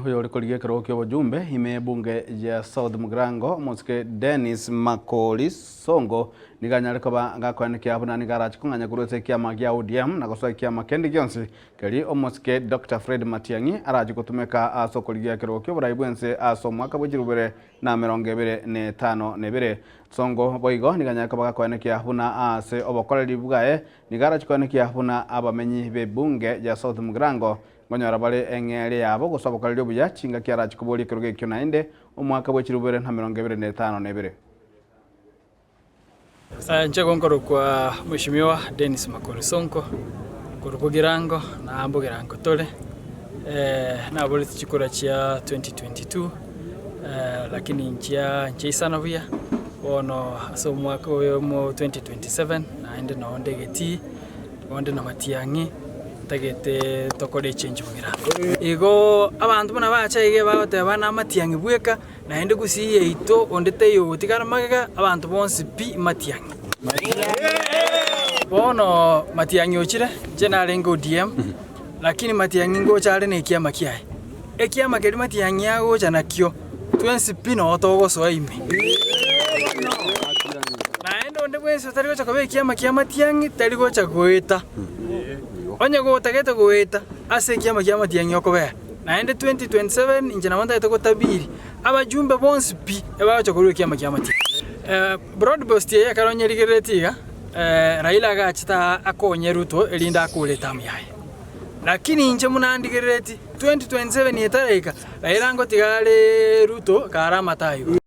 Oyore korigia ekerogo ki'obojumbe ime y'ebunge ya South Mugirango, omosike Dennis Makori Songo nigo anyare koba gakoenekia buna nigo arache kong'anya korwa ase ekiama gia ODM na gosoa ekiama kende gionsi keri omosike Doctor Fred Matiang'i arache gotumeka ase okorigia ekerogo ki'oborai bw'ense ase omwaka bwe chirubere na 25. Songo boigo nigo anyare koba gakoenekia buna ase obokoreri bwaye nigo arache koenekia buna abamenyi b'ebunge ya South Mugirango Nkonyora bare eng'eria yabo gose obokoreri obuya chingaki arache koboria ekerogo ekio naende, omwaka bwe chilifu bibere na 25. Inche nkorokwa Mheshimiwa Dennis Makori Sonko, korwa Bogirango, na Bogirango tore, naboretie chikura chia 2022, lakini nchia nchiaisana buya, bono ase omwaka oyo omo 2027 naende noo nde egetii. Onde na matiang'i, ntagete tokore echange bogirango. Igo abanto buna bacha iga bagoteba na amatiang'i bweka, naende gusii yaito onde taiyo ogotigara magega, abanto bonsi pi matiang'i. Bono matiang'i ochire, inche narenge ODM, lakini matiang'i ngocha are na ekiama kiaye. Ekiama keria matiang'i agocha nakio, twensi pi noo togosoa ime. Naende onde bwensi otari gocha koba ekiama kia matiang'i tari gocha goeta. Onye gotagete goeta ase ekiama kia matiang'i okobera. Naende 2027 inche nabo ntagete gotabiri abajumbe bonsi pi ebagocha korwa ekiama kia matiang'i. Broad based eye ekero onyerigereretie iga, Raila agachete aa akonye Ruto erinde akore etamu yaye. Lakini inche buna ndigereretie, 2027 etaraika, Raila ngotiga are Ruto kare amatayo.